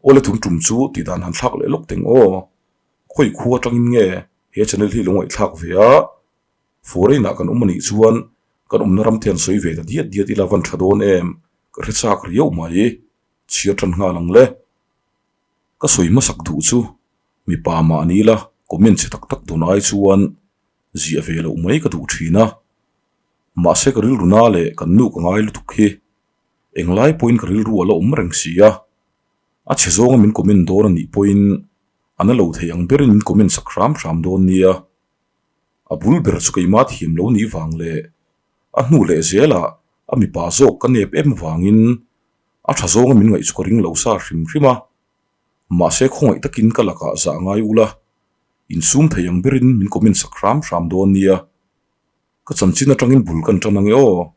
Awle thum tum chu tih dan han thlak leh lawk teng aw. Khawi khu atangin nge he channel hi lo ngaihthlak ve a? Foreign ah kan awm anih chuan kan awmna ram te han sawi ve ta diat diat ila van tha dawn em? Ka hre chak riau mai. Chhiar tan nghal ang le. Ka sawi hmasak duh chu mipa mahni la comment chhe tak tak dawn ai chuan ziah ve loh mai ka duh thin a. Mahse ka rilru na leh kan nu ka ngai lutuk hi englai pawhin ka rilru a la awm reng si a. A chhe zawnga min comment dawn anih pawhin a na lo thei ang berin min comment sak hram hram dawn nia. A bul ber chu keimah thiam lo nih vang leh a hnu leh zelah a mipa zawk ka nep em vangin a tha zawnga min ngaih chu ka ring lo sa hrim hrim a. Mahse khawngaih takin ka lakah zah ngai ula, insum thei ang berin min comment sak hram hram dawn nia. Ka chanchin atangin bul kan tan ange aw.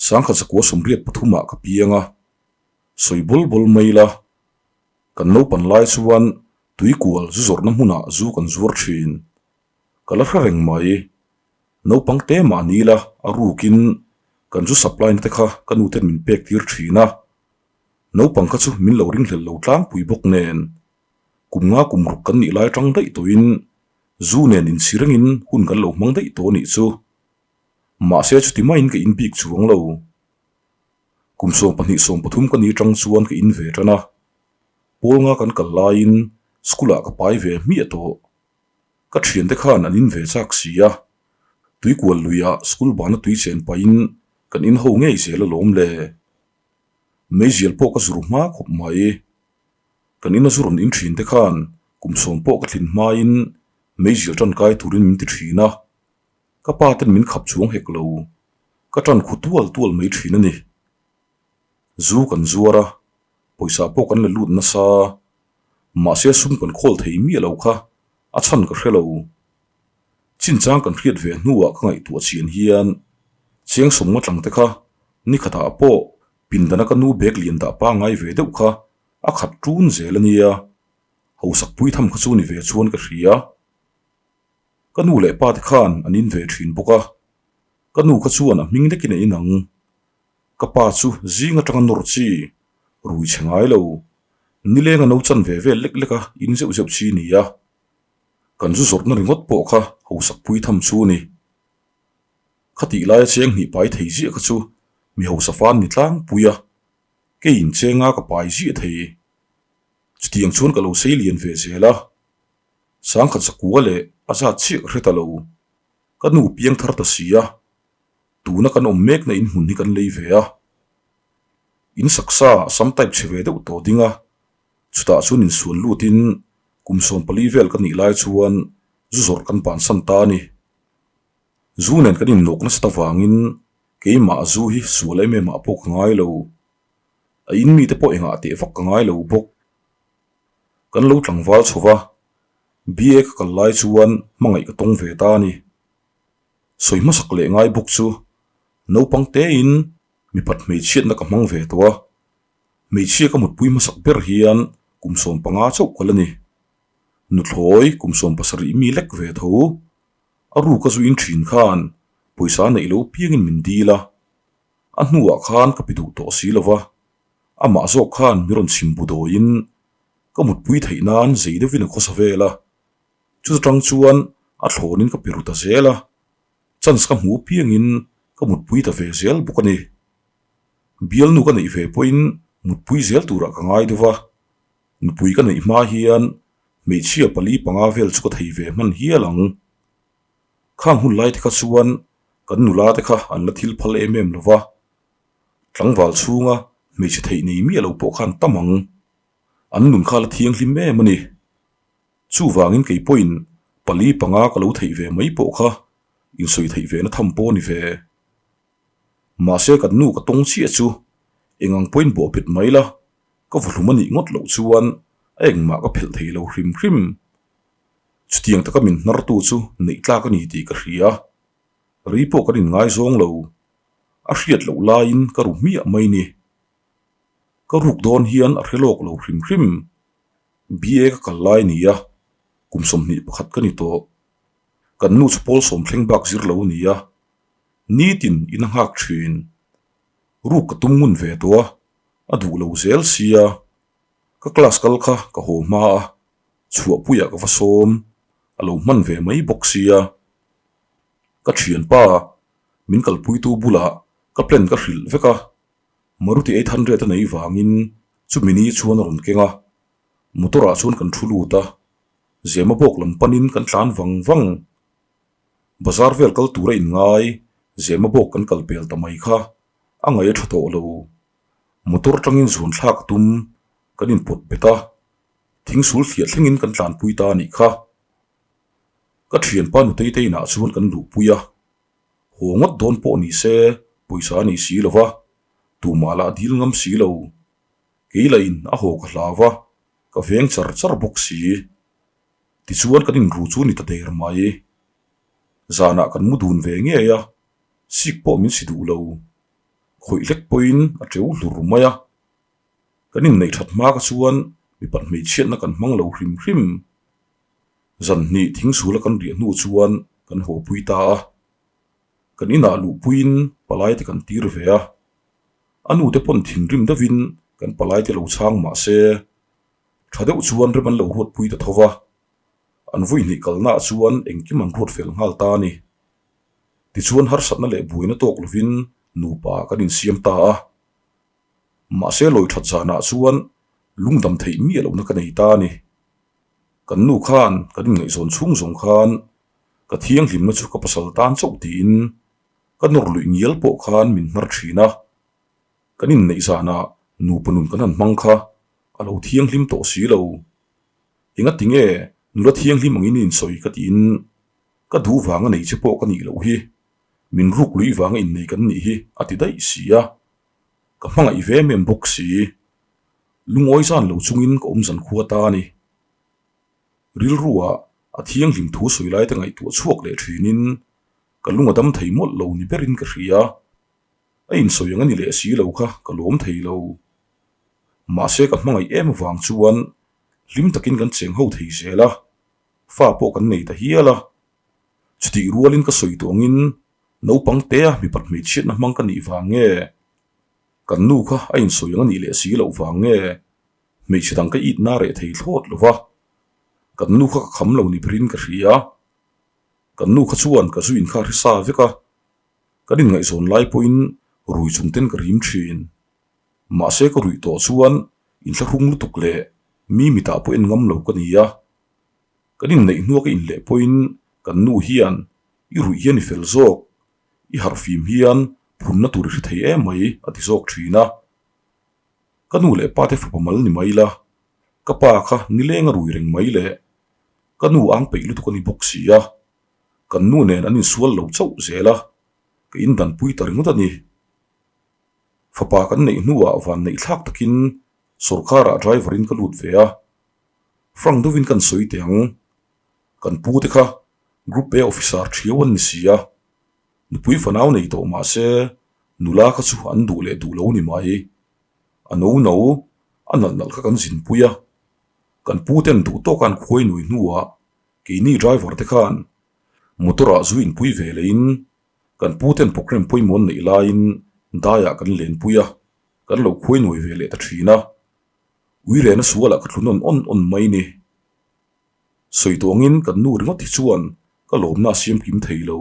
Sangkhat zakua sawmriat pathumah ka piang a, sawi bawl bawl mai la. Kan naupan lai chuan tuikual zu zawrhna hmunah zu kan zuar thin. Ka la hre reng mai. Naupang te mah ni la a rukin kan zu supply na te kha ka nu ten min pek tir thin a. Naupang kha chu min lo ringhlel lo tlangpui bawk nen. Kum nga kum ruk kan nih lai tang daih tawhin zu nen inchhi rengin hun kan lo hmang daih tawh anih chu. Mahse chuti maiin ka in bik chuang lo. Kum 12 13 ka ni tang chuan ka in ve tan a. Pawl nga kan kal laiin school ah ka pai ve hmiah tawh. Ka thiante khan an in ve chak si a, tuikual luiah school bana tui chen pahin kan in ho ngei zel alawm le. Meizial pawh ka zur hma khawp mai. Kan ina zu rawn in thin te khan kum sawm pawh ka thlin hmain meizial tankai turin min ti thin a, ka pa ten min khap chuang hek lo, ka tan khu tual tual mai thin a ni. Zu kan zuar a, pawisa pawh kan la lut nasa, mahse sum kan khawl thei miah lo kha a chhan ka hre lo. Chinchang kan hriat ve hnuah ka ngaihtuah chian hian chiang sawm nga tlang te kha nikhatah pawh pindana ka nu bag lian dah pangngai ve deuh kha a khat ṭun zel a nia, hausak pui tham kha chu ni ve chuan ka hria. Ka nu leh pa te khan an in ve ṭhin bawk a, ka nu kha chuan a hming lekin a in ang. Ka pa chu zing atanga nawr chi, rui chhe ngai lo, nileng a no chan ve vel lek lek a in zeuh zeuh chi ni a. Kan zu zawrhna ringawt pawh kha hausak pui tham chu a ni. Khatih laia cheng hnih pai thei ziah kha chu mi hausa fan ni tlangpui a, keiin chenga ka pai ziah thei. Chutiang chuan ka lo sei lian ve zel a, sangkhat zakua leh a zat chiah ka hre ta lo. Ka nu piang thar ta si a, Tuna kan awm mekna in hmun hi kan lei ve a, in saksa sam type chhe ve deuh tawh ding a, chutah chuan insual lutin kum 14 vel ka nih lai chuan zu zawrh kan bansan ta a ni. Zu nen kan innawk nasat avangin keimah zu hi sual em em ah pawh ka ngai lo, a in mite pawh engah teh vak ka ngai lo bawk. Kan lo tlangval chho va, BA ka kal lai chuan hmangaih ka tawng ve ta a ni. Sawi hmasak leh ngai bawk chu naupang tein mipat hmeichhiatna ka hmang ve tawh a, hmeichhia ka mutpui hmasak ber hian kum 15 chauh kal a ni. Nuthlawi kum 17 mi lek ve tho. A ruka zu in thin khan pawisa neih lo piangin min dil a, a hnuah khan ka pi duh tawh si lo va, amah zawk khan mi rawn chhim bu dawiin ka mutpui theih nan zei deuhin a khawsa vel a. Chutang chuan a thlawnin ka pe ru ta zel a, chance ka hmu piangin ka mutpui ta ve zel bawk a ni. Bialnu ka neih ve pawhin mutpui zel turah ka ngai deuh a, nupui ka neih hma hian hmeichhia pali panga vel chu ka thei ve hman hial ang. Khang hun lai te kha chuan kan nula te kha an la thil phal em em lo va, tlangval chhunga hmeichhe theih nei miah lo pawh khan tam ang. An nun kha la thianghlim em a ni. Chuvangin kei pawhin pali panga ka lo theih ve mai pawh kha insawi theih ve na tham pawh a ni ve. Mahse kan nu ka tawng chiah chu eng ang pawhin bawhbet mai la, ka vuhlum a nih ngawt loh chuan a engmah ka phelh thei lo hrim hrim. Chutiang taka min hnartu chu neih tlak a ni tih ka hria. Rei pawh kan inngaizawng lo. A hriat loh laiin ka ru hmiah mai ni. Ka ruk dawn hian a hre lawk lo hrim hrim. BA ka kal lai ni a, kum 21 ka ni tawh. Kan nu chu pawl sawm thleng bak zir lo a ni a, nitin in a nghak thin. Ruk ka tum ngun ve tawh a, a duh lo zel sia. Ka class kal kha ka haw hma a, chhuahpuiah ka va sawm, a lo hman ve mai bawk sia. Ka thianpa min kalpuitu bulah ka plan ka hrilh vek a, Maruti 800 a nei vangin chumi ni chuan a rawn keng a, motor ah chuan kan thu lut a, Zema bawk lam panin kan tlan vang vang. Bazar vel kal tura inngai Zema bawk kan kal pel ta mai kha a ngaih a tha tawh lo. Motor tangin zuan thlak a tum kan inpawt bet a, thingsul thliah thlengin kan tlanpui ta a nih kha. Ka thianpa nutei te inah chuan kan luhpui a, haw ngawt dawn pawh ni se pawisa a nei si lo va, tumah lah dil ngam si lo. Kei lah in a haw ka hlau va, ka veng char char bawk si. Tichuan kan inru chu ni ta der mai. Zanah kan mu dun ve ngei a, sik pawh min si duh lo. Khawih hlek pawhin a teu hlur mai a. Kan inneih that hma ka chuan mipat hmeichhiatna kan hmang lo hrim hrim. Zan hnih thingsul a kan riah hnu chuan kan haw pui ta a. Kan inah luhpuiin palai te kan tir ve a. A nute pawn thinrim deuhin kan palai te lo chhang mah se, tha deuh chuan rem an lo ruat pui ta tho va. An vui hnih kalnaah chuan engkim an ruat fel nghal ta a ni. Tichuan harsatna leh buaina tawk lovin nupa kan insiam ta a. Mahse lawi that zanah chuan lungdam theih miah lohna ka nei ta a ni. Kan nu khan kan inngaihzawn chhung zawng khan ka thianghlimna chu ka pasal tan chauh tiin ka nawr luih ngial pawh khan min hnar thin a. Kan inneih zanah nupa nun kan han hmang kha a lo thianghlim tawh si lo. Engati nge nula thianghlim angin i insawi ka tiin ka duh vanga nei che pawh ka nih loh hi, min ruk luih vanga innei kan nih hi a ti daih si a. Ka hmangaih ve em em bawk si. Lungawi zan lo chungin ka awm zan khua ta a ni. Rilruah a thianghlim thu sawi laite ngaihtuah chhuak leh thinin ka lung a dam thei mawlh lo ni berin ka hria. A insawi ang a ni leh si lo kha ka lawm thei lo. Mahse ka hmangaih em avang chuan hlim takin kan cheng ho thei zel a, fa pawh kan nei ta hial a. Chutih rualin ka sawi tawh angin naupang tea mipat hmeichhiatna hmang ka nih vang nge? Kan nu kha a insawi ang a nih leh si loh vang nge hmeichhe dang ka it na reh thei thlawt lo va, kan nu kha ka kham lo ni berin ka hria. Kan nu kha chuan ka zu in kha a hre sa vek a, kan inngaihzawn lai pawhin rui chung ten ka rim thin. Mahse ka ruih tawh chuan inthlahrung lutuk leh mi mitah pawh en ngam lo ka ni a. Kan inneih hnua ka inleh pawhin kan nu hian i ruih hian i fel zawk, i harhfim hian phunna tur i hre thei em mai a ti zawk thin a. Ka nu leh pa te fapa mal ni mai la, ka pa kha nileng a rui reng mai le, ka nu ang peih lutuk a ni bawk si a, kan nu nen an insual lo chauh zel a, ka indanpui ta ringawt a ni. Fapa kan neih hnuah van neih thlak takin sawrkarah driver in ka lut ve a, Frank deuhin kan sawi teh ang, kan pu te kha Group A officer thiau an ni si a, nupui fanau nei tawh mah se nula kha chu an duh leh duh lo ni mai. A no no, a nalh nalh kha kan zinpui a, kan pu ten duh tawka an khuai nui hnuah keini driver te khan motor ah zu inpui ve leiin kan pu ten programme pawimawh an neih laiin daiah kan lenpui a, kan lo khuai nuai ve leh ta thin a. Ui rena sualah ka tlu nawn awn awn mai ni. Sawi tawh angin kan nu ringawt hi chuan ka lawmna a siam kim thei lo.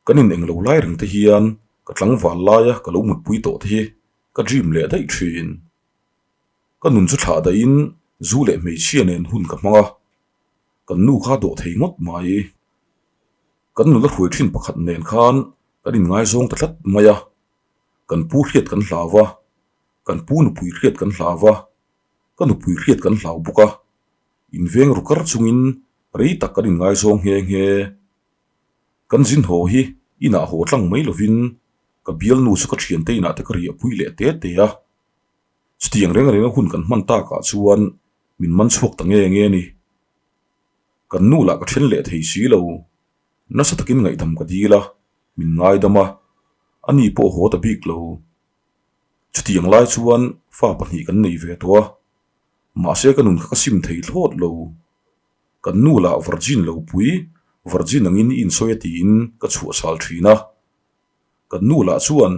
Kan in englo lai reng te hian ka tlangval laia ka lo mutpui tawh te hi ka dream leh daih thin. Ka nun chu thlah daihin zu leh hmeichhia nen hun ka hmang a, kan nu kha dawh thei ngawt mai. Kan nula hruai thin pakhat nen khan kan inngaizawng ta tlat mai a, kan pu hriat kan hlau va, kan pu nupui hriat kan hlau va, ka nupui hriat kan hlau bawk a, inveng ru kar chungin rei tak kan inngaizawng nghe nghe. Kan zin haw hi inah haw tlang mai lovin ka bialnu chu ka thiante inah te ka riahpui leh te te a. Chutiang reng renga hun kan hman takah chuan min man chhuak ta nge nge a ni. Kan nu lah ka then leh thei si lo. Nasa takin ngaihdam ka dil a, min ngaidam a, ani pawh haw ta bik lo. Chutiang lai chuan fa pahnih kan nei ve tawh a, mahse ka nun kha ka sim thei thlawt lo. Kan nu lah virgin lo pui, virgin angin i insawi a tiin ka chhuah sal thin a. Kan nu lah chuan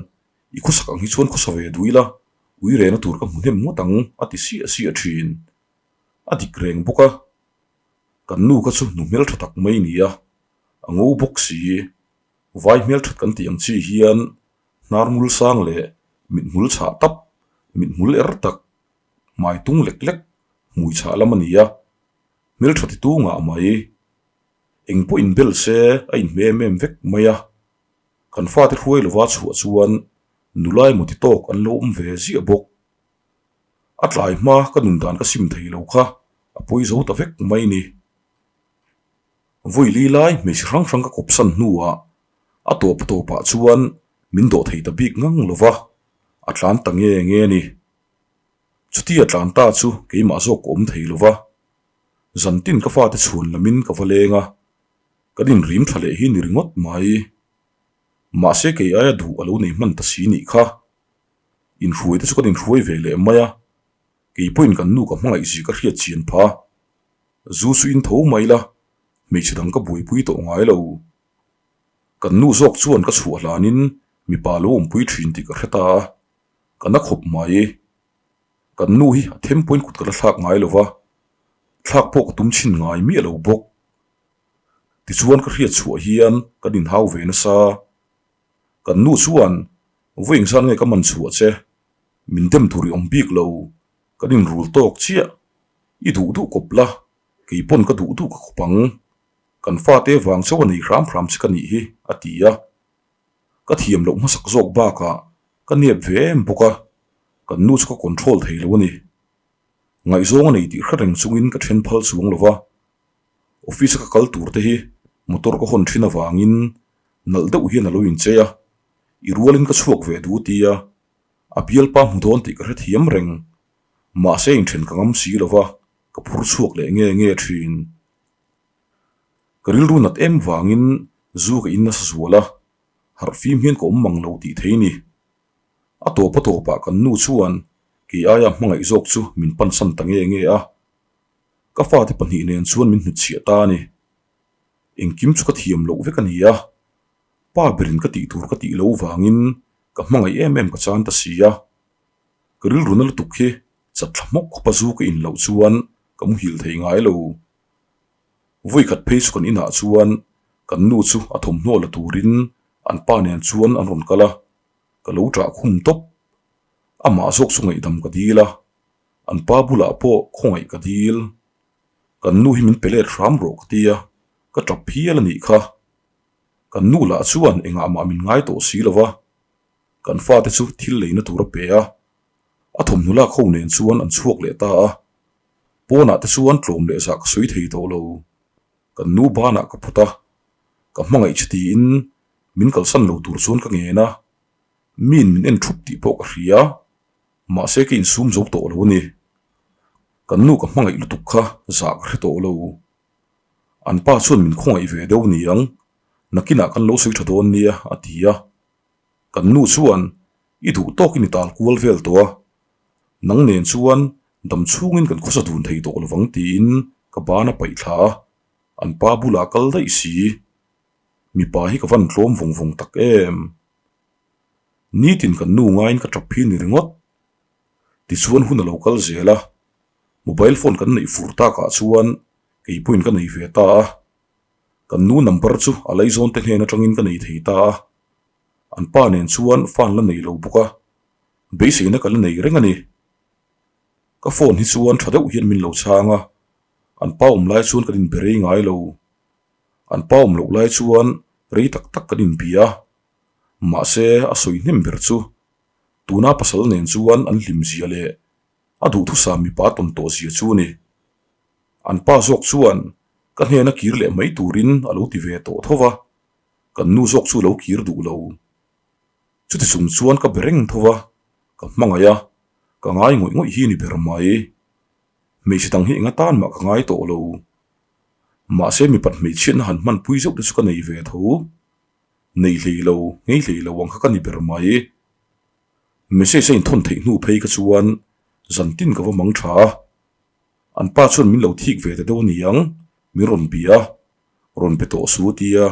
i khawsak ang hi chuan khawsa ve duh ila, Ui rehna tur ka hmu hnem ngawt ang a ti siah siah thin. A dik reng bawk a. Kan nu kha chu nu hmeltha tak mai nia, a ngo bawk si. Vai hmelthat kan tih ang chi hian hnar ngul sang leh mithmul chhah tap, mithmul er tak, hmai tung lek lek, hmui chhah lam a ni a, hmeltha ti tungah mai. Eng pawh inbel se a inhme em em vek mai a, kan fate hruai lova chhuah chuan nula emaw ti tawk an lo awm ve ziah bawk. A tlai hma ka nun dan ka sim thei lo kha a pawi zo ta vek mai ni. Vawi li lai hmeichhe hrang hrang ka kawpsan hnuah a tawp tawpah chuan min dawh thei ta bik ngang lova a tlan ta nge nge a ni. Chutia tlan ta chu keimah zawk ka awm thei lova, zantin ka fate chhuan lamin ka va leng a, kan inrim tha leh hi ni ringawt mai. Mahse kei aia duh a lo nei hman ta si nih kha. Inhruai te chu kan inhruai ve leh mai a, kei pawhin kan nu ka hmangaih zia ka hriat chian pha. Zu chu in tho mai la, hmeichhe dang ka buaipui tawh ngai lo. Kan nu zawk chuan ka chhuah hlanin mipa lo awmpui thin tih ka hre ta a, ka na khawp mai. Kan nu hi a them pawhin kut ka la thlak ngai lo va, thlak pawh ka tum chhin ngai miah lo bawk. Tichuan ka hriat chhuah hian kan inhau ve nasa. Kan nu chuan, Vawi engzat nge ka man chhuah che? Min dem tur i awm bik lo, kan inrul tawk chiah. I duh duh kawp la, kei pawn ka duh duh ka kawp ang. Kan fate vang chauh a nei hram hram che ka nih hi, a ti a. Ka thiam loh hmasak zawk bakah ka nep ve em bawk a, kan nu chu ka control thei lo a ni. Ngaihzawng a nei tih hre reng chungin ka then phal chuang lo va, office a ka kal tur te hi motor ka hawn thin avangin nalh deuh hian a lo inchei a, i rualin ka chhuak ve duh tia a bialpa hmu dawn tih ka hrethiam reng. Mahse inthen ka ngam si lo va, ka phur chhuak leh nge nge thin. Ka rilru nat em vangin zu ka in nasa zual a, harh fim hian ka awm mang lo tih thei ni. A tawp a tawpah kan nu chuan kei aia hmangaih zawk chu min pansan ta nge nge a, ka fate pahnih nen chuan min hnutchhiah ta a ni. Engkim chu ka thiam loh vek a ni a, pa berin ka tih tur ka tih loh vangin ka hmangaih em em ka chan ta si a. Ka rilru na lutuk hi chat thla hmawk khawpa zu ka in loh chuan ka muhil thei ngai lo. Vawikhat phei chu kan inah chuan kan nu chu a thawmhnaw la turin an pa nen chuan an rawn kal a, ka lo ṭah khum tawp. Amah zawk chu ngaihdam ka dil a, an pa bulah pawh khawngaih ka dil. Kan nu hi min pe let hram rawh ka ti a, ka ṭap phial a nih kha. Kan nu lah chuan engah mah min ngai tawh si lo va, kan fate chu thil leina tur a pe a, a thawmhnaw lak ho nen chuan an chhuak leh ta a. Pawnah te chuan tlawm leh zah ka sawi thei tawh lo. Kan nu banah ka phut a, ka hmangaih che tiin min kalsan lo tur chuan ka ngen a, miin min en thup tih pawh ka hria, mahse ka insum zo tawh lo a ni. Kan nu ka hmangaih lutuk kha zah ka hre tawh lo. An pa chuan min khawngaih ve deuh niang, nakinah kan lo sawi tha dawn nia a ti a. Kan nu chuan i duh tawkin i tal kual vel tawh a, nang nen chuan dam chhungin kan khawsa dun thei tawh lovang tiin ka ban a paih thla a, an pa bulah kal daih si. Mipa hi ka van tlawm vawng vawng tak em. Nitin kan nu ngaiin ka tap hi ni ringawt. Tichuan hun a lo kal zel a, mobile phone kan neih fur takah chuan kei pawhin ka nei ve ta a. Kan nu number chu a laizawn te hnen atangin ka nei thei ta a. An pa nen chuan fan la nei lo bawk a, beiseina ka la nei reng a ni. Ka phone hi chuan tha deuh hian min lo chhang a, an pa awm lai chuan kan inbe rei ngai lo. An pa awm loh lai chuan rei tak tak kan inbia a, mahse a sawi hnem ber chu tuna pasal nen chuan an hlim zia leh a duhthusam mipa tawn tawh zia chu a ni. An pa zawk chuan ka hnena kir leh mai turin a lo ti ve tawh tho va, kan nu zawk chu a lo kir duh lo. Chuti chung chuan ka be reng tho va, ka hmangaih a, ka ngai ngawih ngawih hi ni ber mai. Hmeichhe dang hi enga tan mah ka ngai tawh lo. Mahse mipat hmeichhiatna han hmanpui zeuh te chu ka nei ve tho. Nei hlei lo, nghei hlei lo ang kha ka ni ber mai. Message a inthawn theih hnu phei kha chuan zantin ka va mang tha a. An pa chuan min lo thik ve ta deuh a ni ang, min rawn bia a, rawn be tawh su a ti a.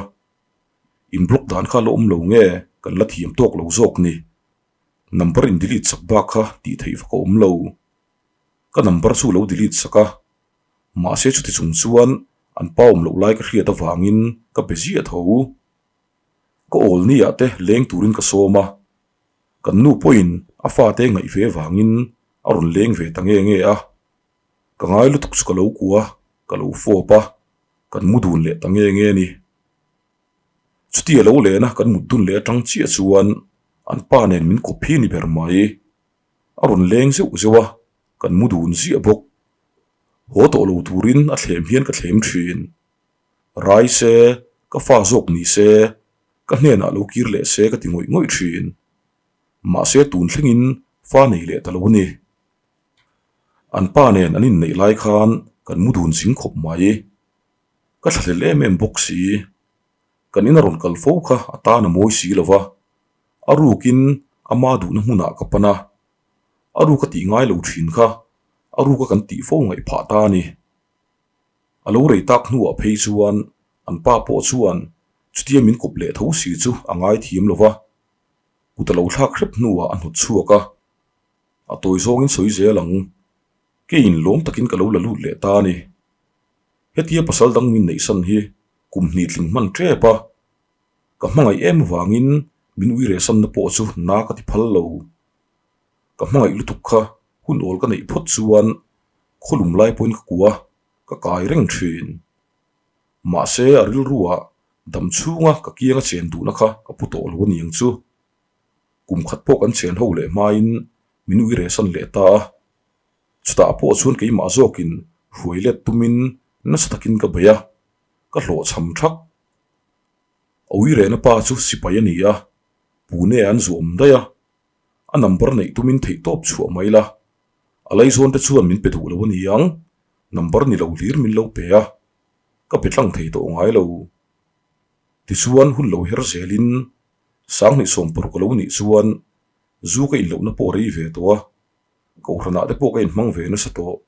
In block dan kha la awm lo nge kan la thiam tawk lo zawk ni. Number in delete sak bak kha tih theih vak a awm lo. Ka number chu lo delete sak a, mahse chuti chung chuan an pa awm loh lai ka hriat avangin ka be ziah tho. Ka awl ni ah te leng turin ka sawm a, kan nu pawhin a fate ngaih ve avangin a rawn leng ve ta nge nge a. Ka ngai lutuk chu ka lo kua, ka lo fawp a, kan mu dun leh ta nge nge a ni. Chutia lo lena kan mut dun leh atang chiah chuan an pa nen min kawp hi ni ber mai. A rawn leng zeuh zeuh a, kan mu dun ziah bawk. Haw tawh lo turin a thlem hian ka thlem thin. Rai se, ka fa zawk ni se, ka hnenah lo kir leh se ka ti ngawih ngawih thin. Mahse tun thlengin fa nei leh ta lo a ni. An pa nen an inneih lai khan kan mu dun zing khawp mai. Ka thlahlel em em bawk si. Kan ina rawn kal fo kha a tan a mawi si lo va, a rukin ama duhna hmunah ka pan a. A ruka tih ngai lo thin kha a ruka kan tih fo ngaih phah ta a ni. A lo rei tak hnuah phei chuan an pa pawh chuan chutia min kawp leh tho si chu a ngai thiam lo va, kut a lo thlak hrep hnuah a hnawt chhuak a. A tawi zawngin sawi zel ang. Keiin lawm takin ka lo la lut leh ta a ni. Hetia pasal dang min neihsan hi kum hnih tling hman tep a, ka hmangaih em avangin min ui rehsanna pawh chu na ka ti phal lo. Ka hmangaih lutuk kha hun awl ka neih phawt chuan khawlum lai pawhin ka kuah a, ka kai reng thin. Mahse a rilruah dam chhunga ka kianga chen duhna kha ka pu tawh lo a ni ang chu. Kum khat pawh kan chen ho leh hmain min ui rehsan leh ta a. Chutah pawh chuan keimah zawkin hruai let tumin nasa takin ka bei a, ka hlawhchham thak. A ui rehna pa chu sipai a ni a, Pune an zuam daih a, a number neih tumin theihtawp chhuah mai la. A laizawn te chuan min pe duh lo a ni ang, number ni lo hlir min lo pe a, ka pe tlang thei tawh ngai lo. Tichuan hun lo her zelin Sanghnih sawmparuk a lo nih chuan zu ka inlohna pawh a rei ve tawh a, Kohhranah te pawh ka inhmang ve nasa tawh.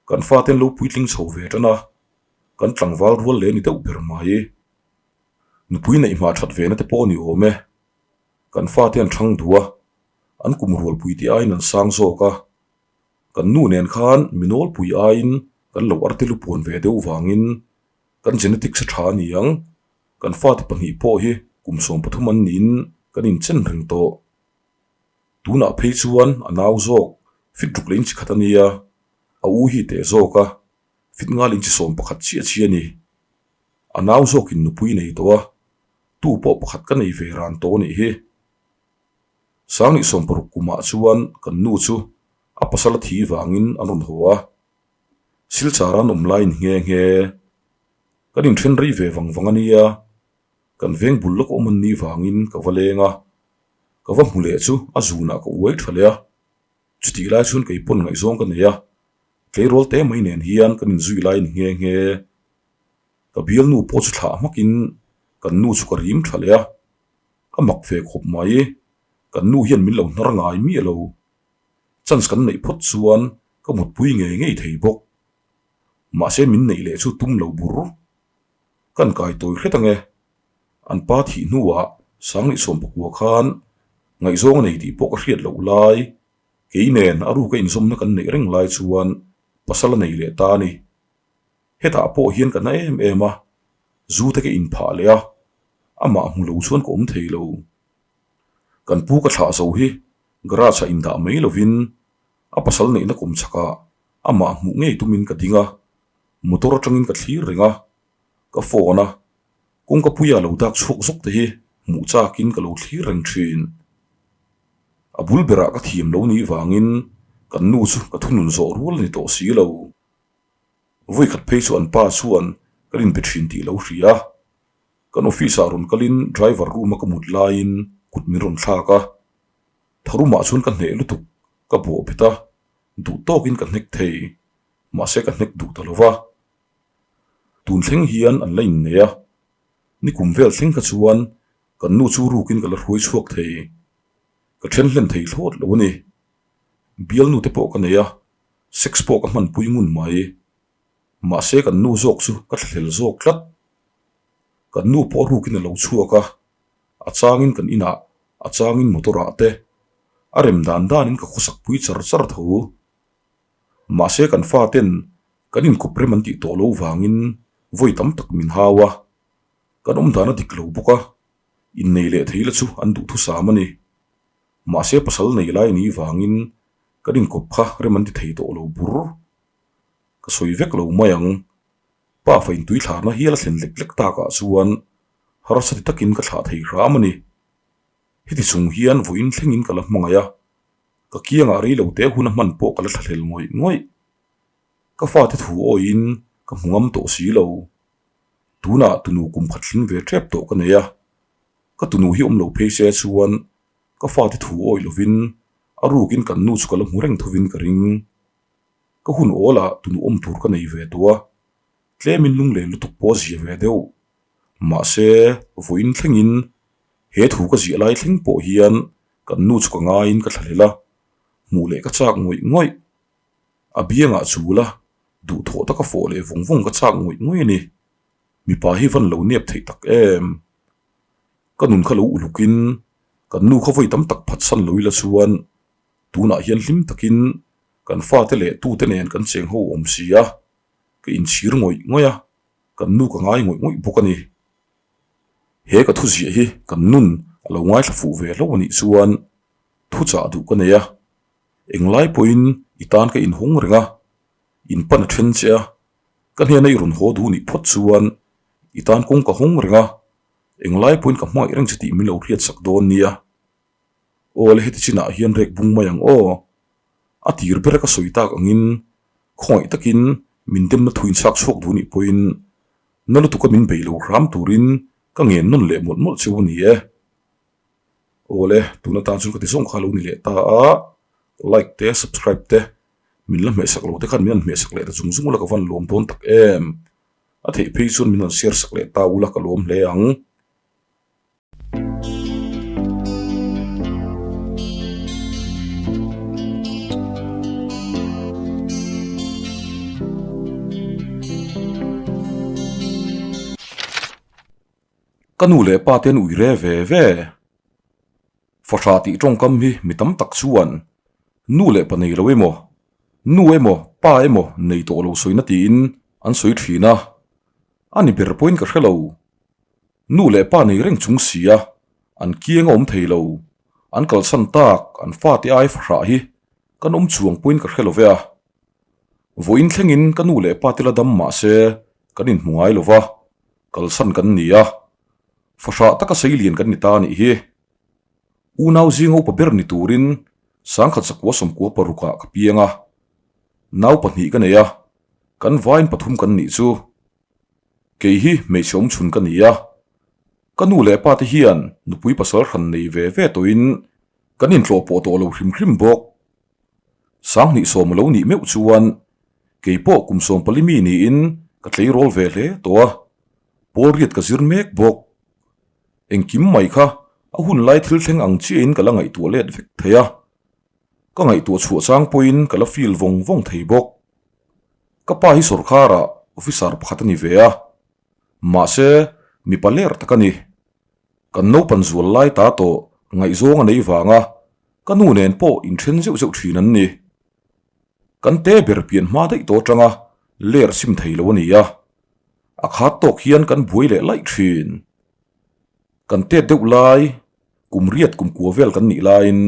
Kan fate an lo puitling chho ve tan a, kan tlangval rual leh a ni deuh ber mai. Nupui neih hma that ve na te pawh a ni awm e. Kan fate an thang duh a, an kum rualpui te aiin an sang zawk a. Kan nu nen khan mi nawlpui aiin kan lo arte lu puan ve deuh vangin kan genetics a tha a ni ang. Kan fate pahnih pawh hi kum 13 an niin kan inchen reng tawh. Tunah phei chuan a nau zawk fit ruk leh inchi khat a nia, a u hi teh zawk a, fit ngal inchi 11 chiah chiah a ni. A nau zawkin nupui nei tawh a, tu pawh pakhat ka nei ve ran tawh a nih hi. Sangnih 60 kumah chuan kan nu chu a pasal a thi vangin an rawn haw a, Silchar an awm laiin nghe nghe. Kan inthen rei ve vang vang a nia, kan veng bul lawk awm an nih vangin ka va leng a, ka va hmu leh chu a zunah ka uai tha leh a, chutih lai chuan kei pawn ngaihzawng ka nei a, tleirawl te mai nen hian kan inzui lai a ni nghe nghe. Ka bialnu pawh chu thlah hmakin kan nu chu ka rim tha leh a, a mak ve khawp mai, kan nu hian min lo hnar ngai miah lo, chance kan neih phawt chuan ka mutpui ngei ngei thei bawk. Mahse min neih leh chu tum lo bur. Kan kai tawi hret ange. An pa thih hnuah Sangnih 19 khan ngaihzawng a nei tih pawh ka hriat loh lai, kei nen a ruka inzawmna kan neih reng lai chuan pasal a nei leh ta a ni. Hetah pawh hian ka na em em a, zu te ka inphah leh a, amah hmu lo chuan ka awm thei lo. Kan pu ka thlah zo hi garage ah indah mai lovin a pasal neihna kum chhakah amah hmuh ngei tumin ka ding a, motor atangin ka thlir reng a, ka phone a, kawngka puia lo dak chhuak zawk te hi hmuh chakin ka lo thlir reng thin. A bul berah ka thiam lo nih vangin kan nu chu ka thunun zawh rual a ni tawh si lo. Vawi khat phei chu an pa chuan kan inbe thin tih lo hria a, kan office ah rawn kalin driver room a ka mut laiin kut min rawn thlak a, tharumah chuan ka hneh lutuk ka bawh bet a, duh tawkin ka hnek thei, mahse ka hnek duh ta lo va. Tun thleng hian an la innei a, nikum vel thleng kha chuan kan nu chu rukin ka la hruai chhuak thei, ka then hlen thei thlawt lo a ni. Bialnu te pawh ka nei a, sex pawh ka hmanpui ngun mai. Mahse kan nu zawk chu ka thlahlel zawk tlat. Kan nu pawh rukin a lo chhuak a, a changin kan inah, a changin motor ah te. A rem dan danin ka khawsak pui char char tho. Mahse kan faten kan inkawp rem an tih tawh loh vangin vawi tam tak min hau a, kan awm dan a dik lo bawk a, innei leh thei la chu an duhthusam a ni. Mahse pasal nei lai ni vangin kan inkawp kha rem an ti thei tawh lo bur. Ka sawi vek lo mai ang. Pa fa intuithlarna hial a thlen lek lek takah chuan harsa ti takin ka thlah thei hram a ni. Heti chung hian vawiin thlengin ka la hmangaih a, ka kiangah rei lo te hun a hman pawh ka la thlahlel ngawih ngawih. Ka fate thu awiin ka hmu ngam tawh si lo. Tunah tunu kum khat tling ve tep tawh ka nei a, ka tunu hi awm lo phei se chuan ka fate thu awih lovin a rukin kan nu chu ka la hmu reng thovin ka ring. Ka hun awlah tunu awm tur ka nei ve tawh a, tlemin lunglen lutuk pawh a zia ve deuh. Mahse, vawiin thlengin he thu ka ziah lai thleng pawh hian kan nu chu ka ngaiin ka thlahlel a, hmuh leh ka chak ngawih ngawih. A biangah chul a, duhthawh taka fawh leh vawng vawng ka chak ngawih ngawih a ni. Mipa hi van lo nep theih tak em? Ka nun kha lo ulukin kan nu kha vawi tam tak phatsan lo ila chuan tunah hian hlim takin kan fate leh tute nen kan cheng ho awm si a, ka inchhir ngawih ngawih a. Kan nu ka ngai ngawih ngawih bawk a ni. He ka thu ziah hi kan nun a lo ngaithla fuh ve hlauh a nih chuan thu chah duh ka nei a, englai pawhin i tan ka inhawng reng a, in pan a then che a, ka hnena i rawn haw duh nih phawt chuan i tan kawng ka hawng reng a, englai pawhin ka hmangaih reng che tih min lo hriatsak dawn nia. Aw le heti chinah hian rek bung mai ang aw. A tir ber ka sawi tak angin khawngaih takin min demna thu inchhak chhuak duh nih pawhin na lutuka min bei lo hram turin ka ngen nawn leh mawlh mawlh cheu a ni e. Aw le, tun atan chuan ka ti zawng kha lo ni leh ta a, like te subscribe te min la hmehsak lo te khan min han hmehsak leh ta zung zung ula ka van lawm dawn tak em. A theih phei chuan min han share sak leh ta ula ka lawm hle ang. Ka nu leh pa te an ui re ve ve. Fahrah tih tawngkam hi mi tam tak chuan nu leh pa nei lo emaw, nu emaw pa emaw nei tawh lo sawina tiin an sawi thin a, a ni ber pawhin ka hre lo. Nu leh pa nei reng chung si a, an kiang a awm thei lo. An kalsan tak an fate ai fahrah hi kan awm chuang pawhin ka hre lo ve a. Vawiin thlengin ka nu leh pa te la dam mah se kan inhmu ngai lo va, kalsan kan ni a. Fahrah taka seilian kan ni ta a nih hi. Unau zinga upa ber ni turin sangkhat zakua sawmkua parukah ka piang a. Nau pahnih ka nei a, kan vain pathum kan nih chu. Kei hi hmeichhe awm chhun ka ni a, ka nu leh pa te hian nupui pasal hran nei ve ve tawhin kan intlawh pawh tawh lo hrim hrim bawk. Sanghnih sawm a lo nih meuh chuan kei pawh kum sawmpali mi niin ka tleirawl ve hle tawh a, pawl riat ka zir mek bawk. Engkim mai kha a hun lai thil thleng ang chiahin ka la ngaihtuah let vek thei a, ka ngaihtuah chhuah chang pawhin ka la feel vawng vawng thei bawk. Ka pa hi sawrkharah officer pakhat a ni ve a, mahse mipa ler tak a ni. Kan naupan zual lai ta tawh ngaihzawng a nei vanga ka nu nen pawh inthen zeuh zeuh thin an ni. Kan te ber pian hma daih tawh atanga ler sim thei lo a ni a, a khat tawk hian kan buai leh laih thin. Kan tet deuh lai, kum riat kum kua vel kan nih laiin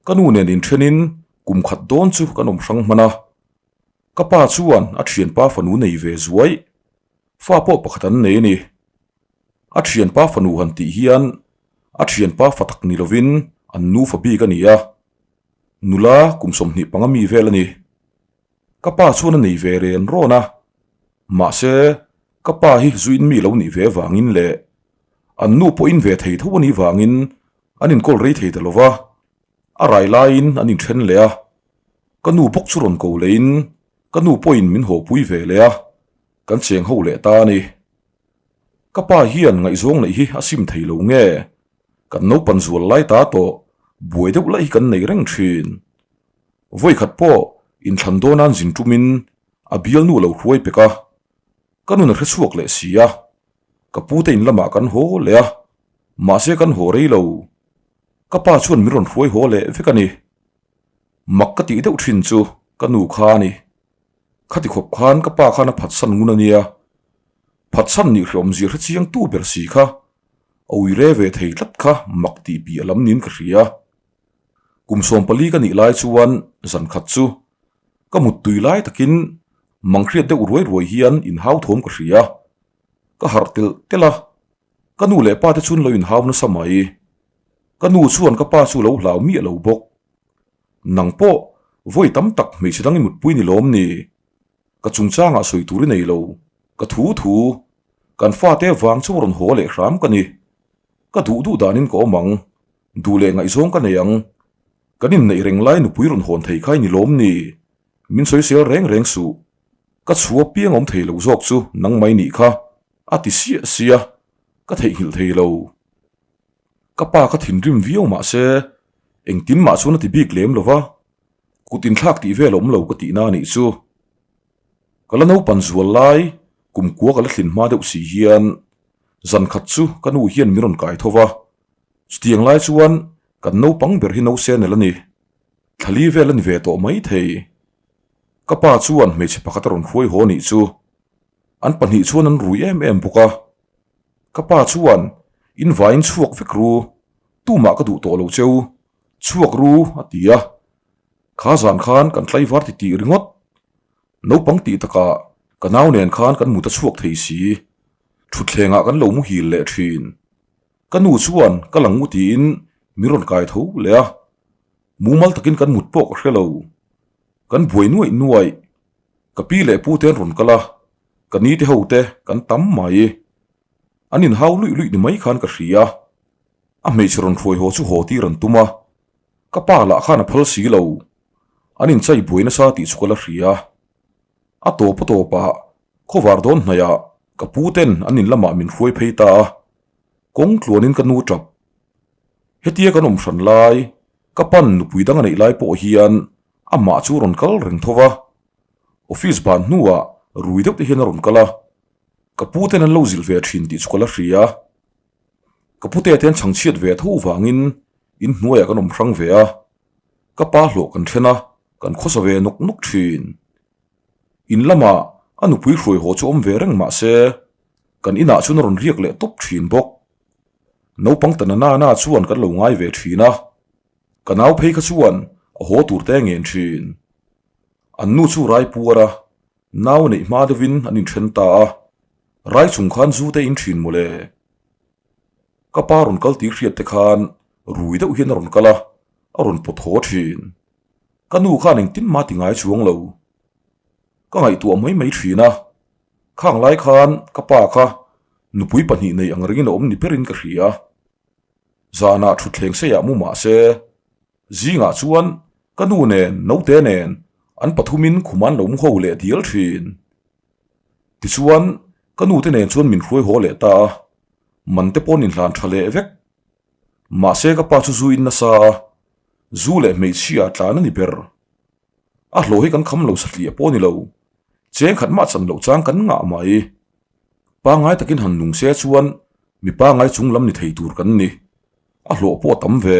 ka nu nen inthenin kum khat dawn chu kan awm hrang hman a. Ka pa chuan a thianpa fanu nei ve zuai, fa pawh pakhat an nei a ni. A thianpa fanu han tih hian a thianpa fa tak ni lovin an nufa bik a ni a, nula kum 25 panga mi vel a ni. Ka pa chuan a nei ve ren rawn a, mahse ka pa hi zuin mi lo nih ve vangin leh an nu pawhin ve thei tho a nih vangin an inkawl rei thei ta lo va. A rai laiin an inthen leh a, ka nu bawk chu rawn ko leiin ka nu pawhin min hawpui ve leh a, kan cheng ho leh ta a ni. Ka pa hian ngaihzawng neih hi a sim thei lo nge? Kan naupan zual lai ta tawh buai deuh laih hi kan nei reng thin. Vawikhat pawh inthlan dawnan zin tumin a bialnu a lo hruai pek a, ka nun a hre chhuak leh si a, ka pute in lamah kan haw leh a, mahse kan haw rei lo. Ka pa chuan min rawn hruai haw leh vek a ni. Mak ka tih deuh thin chu ka nu kha a ni. Khati khawp khan ka pa khan a phatsan ngun a nia. Phatsan nih hreawmzia hre chiang tu ber si kha a ui re ve thei tlat kha mak tih piah lam niin ka hria. Kum 14 ka nih lai chuan zan khat chu ka muttui lai takin manghriat deuh ruai ruai hian inhau thawm ka hria. Ka harh telh telh a, ka nu leh pa te chuan lo inhau nasa mai. Ka nu chuan ka pa chu lo hlau miah lo bawk. Nang pawh vawi tam tak hmeichhe dang i mutpui ni lawm ni? Ka chungchangah sawi tur i nei lo. Ka thu thu, kan fate vang chu rawn haw leh hram ka ni. Ka duh duh danin ka awm ang. Duh leh ngaihzawng ka nei ang. Kan inneih reng lai nupui rawn hawn thei kha i ni lawm ni? Min sawisel reng reng suh. Ka chhu apiang awm thei lo zawk chu nang mai nih kha, a ti siah sia, ka theihnghilh thei lo. Ka pa kha thinrim viau mah se, engtin mah chuan a ti bik lem lo va, kut inthlak tih vel a awm lo ka tihna a nih chu. Ka la naupan zual lai, kum kua ka la thlin hma deuh si hian zan khat chu ka nu hian min rawn kai tho va, chutiang lai chuan kan naupang ber hi Nosenel a ni. Thlali vel a ni ve tawh mai thei. Ka pa chuan hmeichhe pakhat a rawn hruai haw nih chu. An pahnih chuan an rui em em bawk a. Ka pa chuan, In vaiin chhuak vek ru, tumah ka duh tawh lo cheu, chhuak ru a ti a. Kha zan khan kan tlaivar ti tih ringawt. Naupang tih takah ka nau nen khan kan mut a chhuak thei si. Thutthlengah kan lo muhil leh thin. Ka nu chuan ka lang u tiin min rawn kai tho leh a, mumal takin kan mut pawh ka hre lo. Kan buai nuaih nuaih, ka pi leh pu te an rawn kal a, ka ni te ho te kan tam mai. An inhau luih luih ni mai khan ka hria. A hmeichhe rawn hruai haw chu haw tir an tum a, ka pa lah khan a phal si lo. An inchai buai nasa tih chu ka la hria. A tawp a tawpah khawvar dawn hnaihah ka pu ten an in lamah min hruai phei ta a, kawng tluanin ka nu tap. Hetia kan awm hran lai, ka pan nupui dang a neih lai pawh hian amah chu a rawn kal reng tho va. Office ban hnuah rui deuh te hian a rawn kal a, ka pu ten an lo zilh ve thin tih chu ka la hria. Ka pute te an chhangchhiat ve tho vangin in hnuaiah kan awm hrang ve a, ka pa hlawh kan then a, kan khawsa ve nawk nawk thin. In lamah a nupui hruai haw chu awm ve reng mah se, kan inah chuan a rawn riak leh tawp thin bawk. Naupang ta nana na chuan kan lo ngai ve thin a, ka nau phei kha chuan a haw tur te ngen thin. An nu chu rai puar a, nau neih hma deuhin an inthen ta a, rai chung khan zu te in thin mawle. Ka pa rawn kal tih hriat te khan rui deuh hian a rawn kal a, a rawn pawt haw thin. Ka nu khan engtin mah ti ngai chuang lo. Ka ngaihtuah mai mai thin a, khang lai khan ka pa kha nupui pahnih nei ang ringin a awm ni berin ka hria. Zanah thutthleng seiah mu mah se, zingah chuan ka nu nen naute nen an pathumin khum an lo mu ho leh dial thin. Tichuan ka nute nen chuan min hruai haw leh ta a, man te paw'n inhlan tha leh vek. Mahse ka pa chu zu in nasa a, Zu leh hmeichhia tlan a ni ber. A hlawh hi kan kham lo satliah pawh a ni lo. Cheng khat mah chan loh chang kan ngah mai. Pangngai takin han nung se chuan mi pangngai chung lam ni thei tur kan ni. A hlawh pawh a tam ve.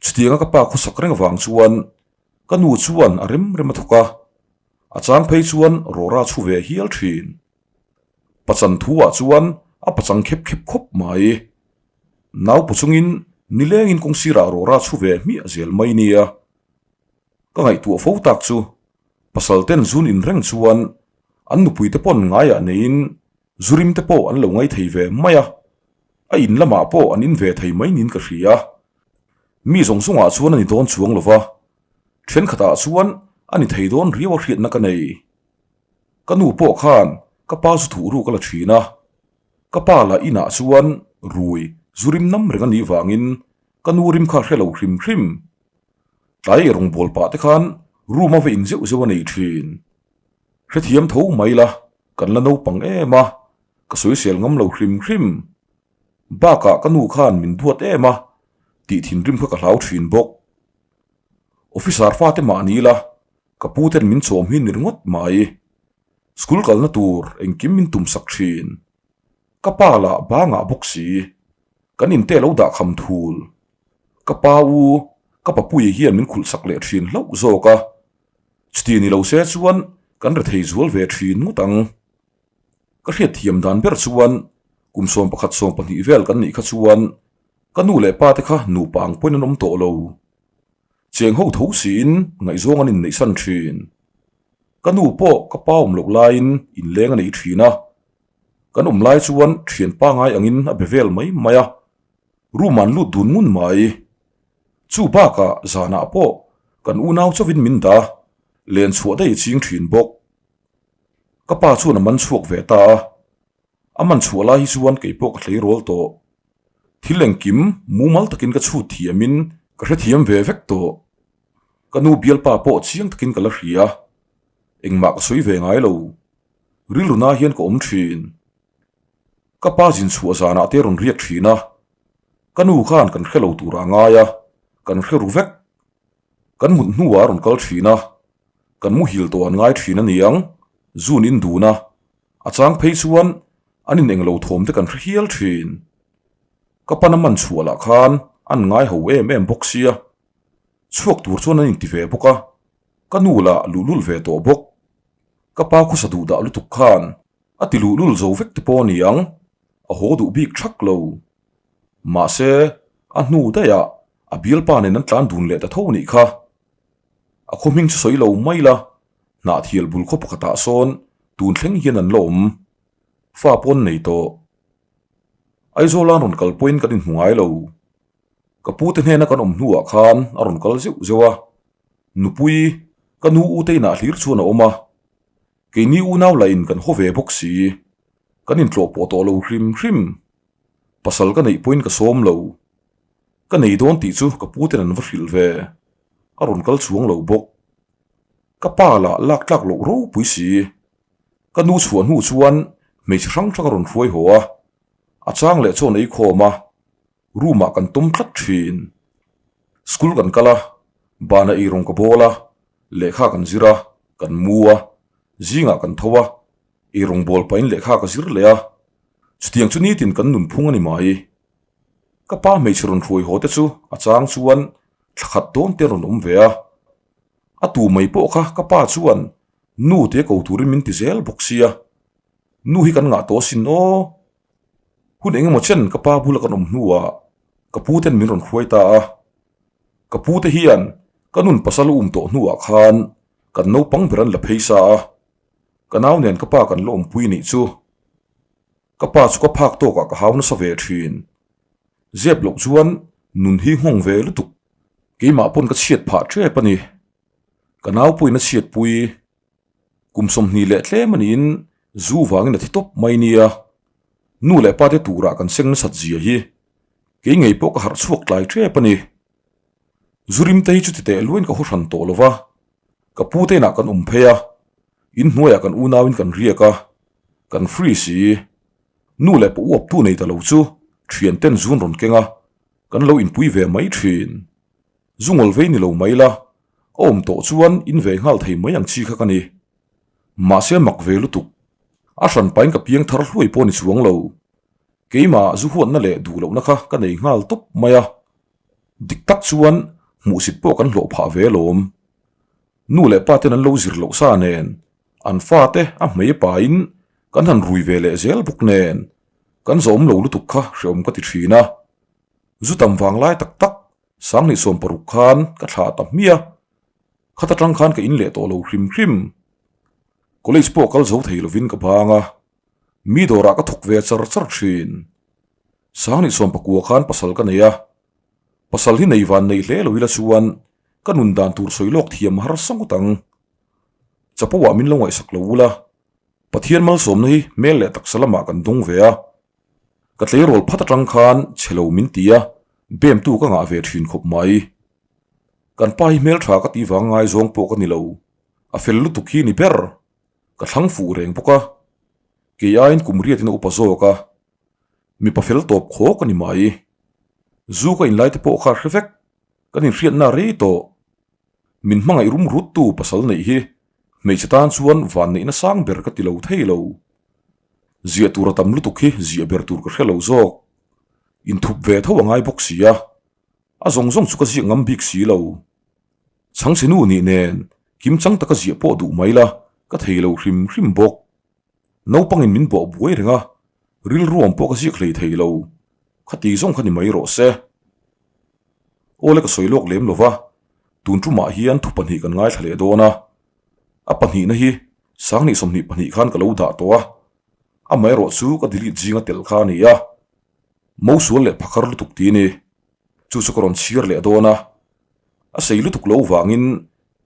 Chutianga ka pa khawsak reng avang chuan ka nu chuan a rem rem a thawk a. A chang phei chuan rawra chhu ve hial thin. Pachan thu ah chuan a pachang khep khep khawp mai. Naupu chungin nilengin kawng sirah rawra chhu ve hmiah zel mai nia. Ka ngaihtuah fo tak chu pasal ten zun in reng chuan an nupui te pawn ngaiah neiin zurim te pawh an lo ngai thei ve mai a, a in lamah pawh an in ve thei mai niin ka hria. Mi zawng zawngah chuan a ni dawn chuang lova, thenkhatah chuan a ni thei dawn riau a hriatna ka nei. Ka nu pawh khan ka pa zu thuh ruk a la thin a, ka pa lah inah chuan rui zu rim nam reng a nih vangin ka nu rim kha hre lo hrim hrim. Tlai rawngbâwl pah te khan room a va in zeuh zeuh a nei thin. Hrethiam tho mai la, kan la naupang em a, ka sawisel ngam lo hrim hrim. Bakah ka nu khan min duat em a, tih thinrim kha ka hlau thin bawk. Officer fate mah ni la, Ka pu ten min chawm hi ni ringawt mai. School kalna tur engkim min tum sak thin. Ka pa lah bangah bawk si. Kan inte lo dah kham thul. Ka pa u, ka papuia hian min khulh sak leh thin hlauh zawk a. Chuti ni lo se chuan kan rethei zual ve thin ngawt ang. Ka hriatthiam dan ber chuan kum 11 12 vel kan nih kha chuan ka nu leh pa te kha nupa ang pawhin an awm tawh lo. Cheng ho tho siin ngaihzawng an inneihsan thin. Ka nu pawh ka pa awm loh laiin inleng a nei thin a. Kan awm lai chuan thian pangai angin a be vel mai mai a, room an lut dun ngun mai. Chu bakah zanah pawh kan unau chauhin min dah len chhuah daih ching thin bawk. Ka pa chuan a man chhuak ve ta a, a man chhuah lai hi chuan kei pawh ka hlei rual tawh. Thil engkim mumal takin ka chhut thiamin ka hrethiam ve vek tawh. Ka nu bialpa pawh chiang takin ka la hria, engmah ka sawi ve ngai lo. Rilru na hian ka awm thin. Ka pa zin chhuah zanah te rawn riak thin a, ka nu khan kan hre lo turah a ngai a, kan hre ru vek. Kan mut hnuah a rawn kal thin a, kan muhil tawh an ngai thin a niang, zun in dun a, a chang phei chuan an in englo thawm te kan hre hial thin. Ka pan a man chhuah lah khan an ngai ho em em bawk sia, chhuak tur chuan an inti ve bawk a, ka nu lah luhlul ve tawh bawk. Ka pa khawsa duh dah lutuk khan a ti luhlul zo vek te pawh a niang, a haw duh bik thak lo. Mahse, a hnu daihah a bialpa nen an tlan dun leh ta tho nih kha. A khaw hming chu sawi lo mai la, Hnahthial bul khaw pakhatah sawn tun thleng hian an la awm. Fa pawn nei tawh. Aizawl an rawn kal pawhin kan inhmu ngai lo. Ka pute hnena kan awm hnuah khan a rawn kal zeuh zeuh a, nupui ka nu u te inah hlir chuan a awm a, keini unau lahin kan haw ve bawk si, kan intlawh pawh tawh lo hrim hrim. Pasal ka neih pawhin ka sawm lo. Ka nei dawn tih chu ka puten an va hrilh ve, a rawn kal chuang lo bawk. Ka pa lah lak tlak loh ropui si. Ka nu chhuah hnu chuan hmeichhe hrang hrang a rawn hruai haw a, a chang leh chuan ei khawm a, room ah kan tum tlat thin. School kan kal a, banah eirawng ka bawl a, lehkha kan zir a, kan mu a, zingah kan tho a, eirawng bawl pahin lehkha ka zir leh a, chutiang chu nitin kan nunphung a ni mai. Ka pa hmeichhe rawn hruai haw te chu a chang chuan thla khat dawn te rawn awm ve a, a tu mai pawh kha ka pa chuan nu te ko turin min ti zel bawk sia, nu hi kan ngah tawh asin aw. Hun eng emaw chen ka pa bula kan awm hnuah ka pu ten min rawn hruai ta a, ka pu te hian ka nun pasal a um tawh hnuah khan kan naupang ber an la phei sa a, ka nau nen ka pa kan la awmpui nih chu. Ka pa chu ka phak tawkah ka hau nasa ve thin. Zep loh chuan nun hi nghawng ve lutuk. Keimah pawn ka chhiat phah tep a ni. Ka nau pawhin a chhiatpui. Kum 20 leh tlem a niin zu vangin a thi tawp mai nia. Nu leh pa te turah kan seng nasat zia hi kei ngei pawh ka harh chhuak tlai tep a ni. Zu rim te hi chuti teh luain ka haw hran tawh lo va, ka pu te inah kan awm phei a, in hnuaiah kan unauin kan riak a, kan free si. Nu leh pa uaptu nei ta lo chu thian ten zun rawn keng a, kan lo inpui ve mai thin. Zu ngawl vei ni lo mai la, a awm tawh chuan in ve nghal thei mai ang chi kha ka ni. Mahse mak ve lutuk. A hran pain ka piang thar hluai pawh ni chuang lo. Keimah zu huatna leh duh lohna kha ka nei nghal tawp mai a. Dik tak chuan hmuhsit pawh kan hlawh phah ve alawm. Nu leh pa ten an lo zir loh sa nen, an fate a hmei pain kan han rui ve leh zel bawk nen, kan zawm lo lutuk kha hreawm ka ti thin a. Zu tam vang lai tak tak 2016 khan ka thlah ta hmiah. Khat atang khan ka in leh tawh lo hrim hrim. College pawh kal zo thei lovin ka bang a, mi dawrah ka thawk ve char char thin. 2019 khan pasal ka nei a, pasal hi nei van nei hle lo ila chuan ka nun dan tur sawi lawk thiam harsa ngawt ang. Chapo ah min lo ngaihsak lo ula, Pathian malsawmna hi hmel leh taksa lamah kan dawng ve a. Ka tleirawl phat atang khan chhe lo min ti a, bemtu ka ngah ve thin khawp mai. Kan pa hi hmeltha ka tih vang ngaizawng pawh ka ni lo, a fel lutuk hi ni ber. Ka thlang fuh reng bawk a, kei aiin kum riatin a upa zawk a, mipa fel tawp khawk a ni mai. Zu ka inlai te pawh kha a hre vek, kan inhriatna a rei tawh. Min hmangaih rum ruttu pasal neih hi hmeichhe tan chuan vanneihna sang ber ka ti lo thei lo. Ziah tur a tam lutuk hi ziah ber tur ka hre lo zawk. Inthup ve tho a ngai bawk si a. A zawng zawng chu ka ziak ngam bik si lo. Chhangchhe nu nih nen kimchang taka ziah pawh duh mai la ka thei lo hrim hrim bawk. Naupangin min bawh buai reng a, rilruam pawh ka ziak hlei thei lo. Khati zawng kha ni mai rawh se. Awle ka sawi lawk lem lo va, tun tumah hian thu pahnih kan ngaithla leh dawn a. A pahnihna hi Sanghnih 22 khan ka lo dah tawh a, amaherawh chu ka delete zinga tel kha a ni a. Mosual leh phakar lutuk ti ni. Chu chu ka rawn chhiar leh dawn a. A sei lutuk lo vangin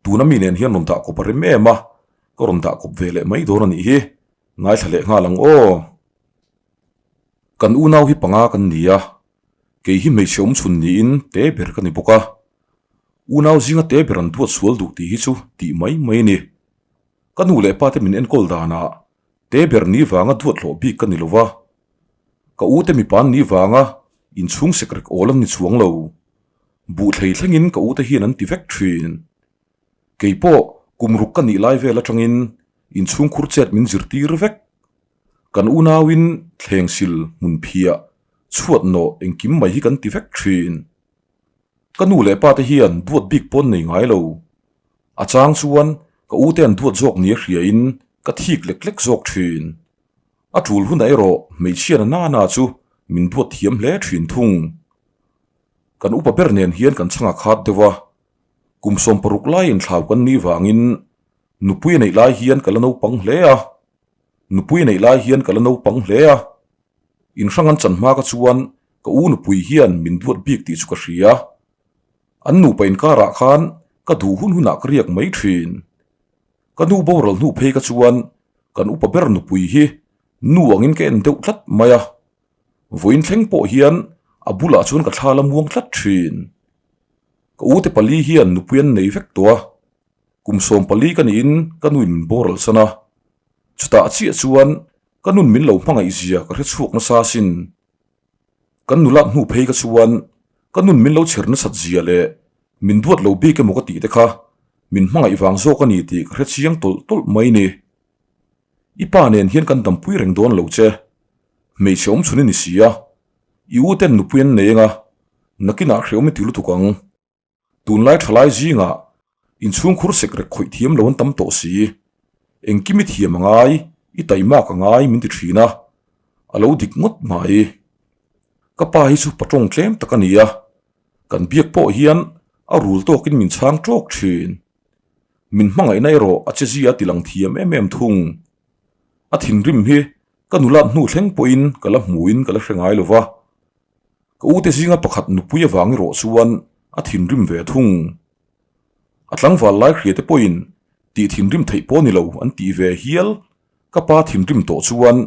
tuna mi nen hian rawn dah kawp a rem em a, ka rawn dah kawp ve leh mai dawn a nih hi. Ngaithla leh nghal ang aw. Kan unau hi panga kan ni a, kei hi hmeichhe awm chhun niin te ber ka ni bawk a. Unau zinga te ber an duat sual duh tih hi chu tih mai mai a ni. Ka nu leh pa te min enkawl danah te ber ni vanga duat hlawh bik ka ni lo va, ka u te mipa an nih vanga inchhung sekrek awl an ni chuang lo. Buh thlei thlengin ka u te hian an ti vek thin. Kei pawh kum ruk ka nih lai vel atangin inchhung khur chet min zirtir vek. Kan unauin thleng sil hmun phiah chhuat nawh engkim mai hi kan ti vek thin. Ka nu leh pa te hian duat bik pawn nei ngai lo. A chang chuan ka u te an duat zawk nia hriain ka thik lek lek zawk thin. A tul hunah erawh hmeichhia na nana chu min duat thiam hle thin thung. Kan upa ber nen hian kan chhang a khat deuh a, kum 60 laiin thlau kan nih vangin nupui a neih lai hian ka la naupang hle a, nupui a neih lai hian ka la naupang hle a. Inhrang an chan hma ka chuan ka u nupui hian min duat bik tih chu ka hria. An nupa inkarah khan ka duh hun hunah ka riak mai thin. Ka nu boral hnu phei ka chuan kan upa ber nupui hi nu angin ka en deuh tlat mai a. Vawiin thleng pawh hian a bulah chuan ka thla la muang tlat thin. Ka ute pali hian nupui an nei vek tawh a, kum 14 ka niin ka nuin min boral san a. Chutah chiah chuan ka nun min lo hmangaih zia ka hre chhuak nasa asin. Kan nulat hnu phei ka chuan ka nun min lo chher nasat zia leh min duat lo bik emaw ka tih te kha min hmangaih vang zawk a ni tih ka hre chiang tawlh tawlh mai ni. I pa nen hian kan dampui reng dawn lo che. Hmeichhe awm chhun i ni si a, i u ten nupui an nei eng a, nakinah hreawm i ti lutuk ang. Tunlai thalai zingah inchhungkhur sek rek khawih thiam lo an tam tawh si. Engkim i thiam a ngai, i taimak a ngai min ti thin a, a lo dik ngawt mai. Ka pa hi chu patawng tlem tak a ni a, kan biak pawh hian a rul tawkin min chhang tawk thin. Min hmangaihna erawh a chezia a tilang thiam em em thung. A thinrim hi ka nulat hnu thleng pawhin ka la hmuin ka la hre ngai lo va. Ka ute zinga pakhat nupui avang erawh chuan a thinrim ve thung. A tlangval lai hria te pawhin tih thinrim theih pawh ni lo an tih ve hial. Ka pa thinrim tawh chuan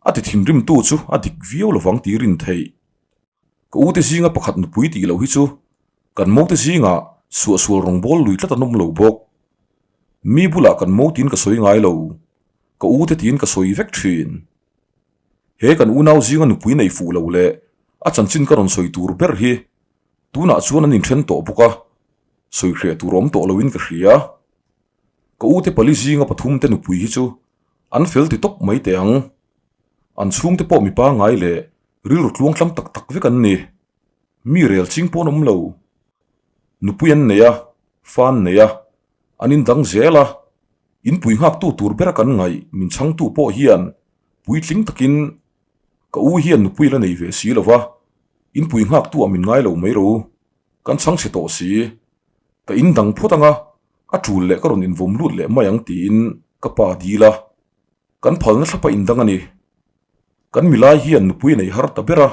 a ti thinrimtu chu a dik viau lovang tih rin theih. Ka ute zinga pakhat nupui tih loh hi chu kan mote zingah suahsual rawngbâwl lui tlat an awm lo bawk. Mi bulah kan mo tiin ka sawi ngai lo, ka ute tiin ka sawi vek thin. He kan unau zinga nupui nei fuh lo leh a chanchin ka rawn sawi tur ber hi tunah chuan an inthen tawh bawk a, sawi hreh tur awm tawh loin ka hria. Ka ute pali zinga pathum te nupui hi chu an fel ti tawp mai teh ang. An chhungte pawh mipa ngai leh rilru tluangtlam tak tak vek an ni. Mi rel ching pawh an awm lo. Nupui an nei a, fa an nei a, an indang zel a. Inpui nghaktu tur bera kan ngaih min chhangtu pawh hian puitling takin ka u hian nupui la nei ve si lo va, inpui nghaktu ah min ngai lo mai ro, kan chhang chhe tawh si. Ka indang phawt anga a tul leh ka rawn invawm lut leh mai ang tiin ka pa dil a. Kan phalna thlapa indang a ni. Kan milai hian nupui a nei har ta ber a,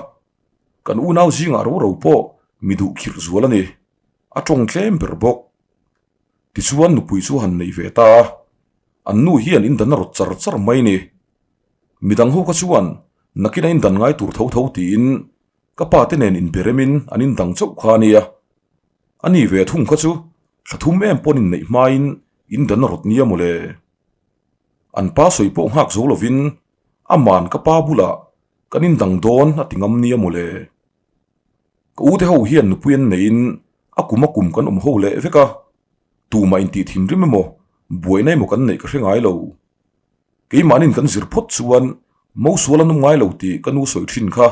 kan unau zingah ro ro pawh mi duh khirh zual a ni. A tawng tlem ber bawk. Tichuan nupui chu han nei ve ta a, an nu hian indan a rawt char char mai ni. Midang ho kha chuan nakin a indan ngai tur tho tho tiin ka pa te nen inberemin an indang chauh kha a nia. A ni ve thung kha chu thla thum em pawn inneih hmain indan a rawt nia mawle. An pa sawi pawh nghak zo lovin aman ka pa bulah kan indang dawn a ti ngam nia mawle. Ka ute ho hian nupui an neiin a kum a kum kan awm ho leh vek a, tumah intih thinrim emaw buaina emaw kan neih ka hre ngai lo. Keimahnin kan zir phawt chuan mosual an awm ngai lo tih ka nu sawi thin kha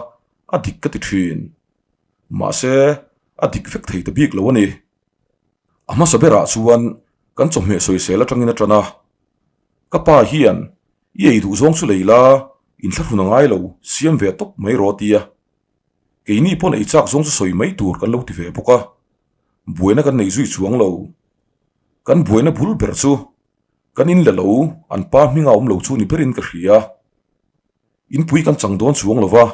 a dik ka ti thin. Mahse. a dik vek thei ta bik lo a ni. A hmasa berah chuan kan chawhmeh sawisel atangin a tan a. Ka pa hian i ei duh zawng chu lei la, inthlahrun a ngai lo, siam ve tawp mai rawh a ti a. Keini pawn ei chak zawng chu sawi mai tur kan lo ti ve bawk a, buaina kan nei zui chuang lo. Kan buaina bul ber chu kan in la lo, an pa hminga awm lo chu ni berin ka hria. Inpui kan chang dawn chuang lo va,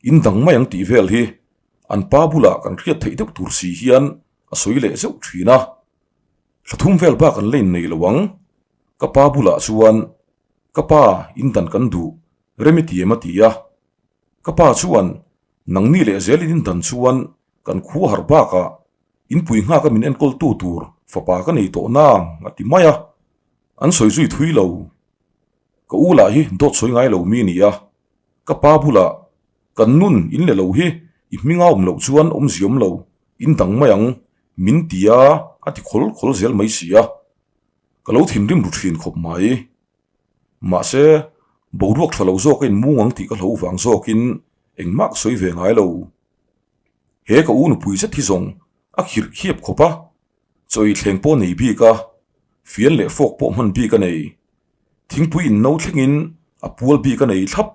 in dang mai ang tih vel hi an pa bulah kan hriat theih deuh tur si hian a sawi leh zeuh thin a. Thla thum vel bak an la innei lo ang. Ka pa bulah chuan, Ka pa, in dan kan duh, rem i ti em a ti a. Ka pa chuan, Nangni leh zelin in dan chuan kan khua harh bakah inpui nghaka min enkawltu tur fapa ka nei tawh nang a ti mai a. An sawi zui thui lo. Ka u lah hi dawt sawi ngai lo mi ni a. Ka pa bulah kan nun in leh lo hi i hminga awm loh chuan awmzia awm lo, in dang mai ang min ti a a ti khawl khawl zel mai si a. Ka lo thinrim ru thin khawp mai. Mahse, boruak tha lo zawk a inmung ang tih ka hlo vang zawkin engmah ka sawi ve ngai lo. He ka u nupui zet hi zawng a khirh khiap khawp a, chawi thleng pawh nei bik a, fian leh fawk pawh hman bik a nei. Thingpui inno thlengin a pual bik a nei thlap.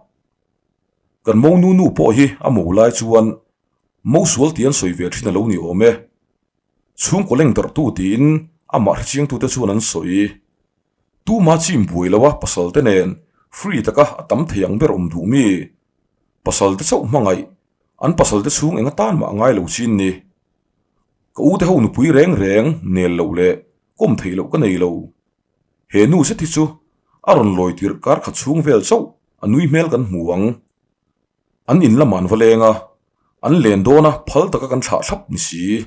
Kan mo nu nu pawh hi a mo lai chuan mo sual tih an sawi ve thin a lo ni awm e. Chhungkaw leng darhtu tiin amah hrechiangtute chuan an sawi. Tuma chim buai lo a pasal te nen free taka a tam thei ang ber awm duh mi? Pasal te chauh hmangaih, an pasal te chhung eng atan mah ngai lo chin ni. Ka u te ho nupui reng reng nel loh leh kawm theih loh ka nei lo. He nu zet hi chu a rawn lawi tirh kar khat chhung vel chauh a nui hmel kan hmu ang. An in lamah an va leng a, an len dawn a phal taka kan thlah thlap ni si.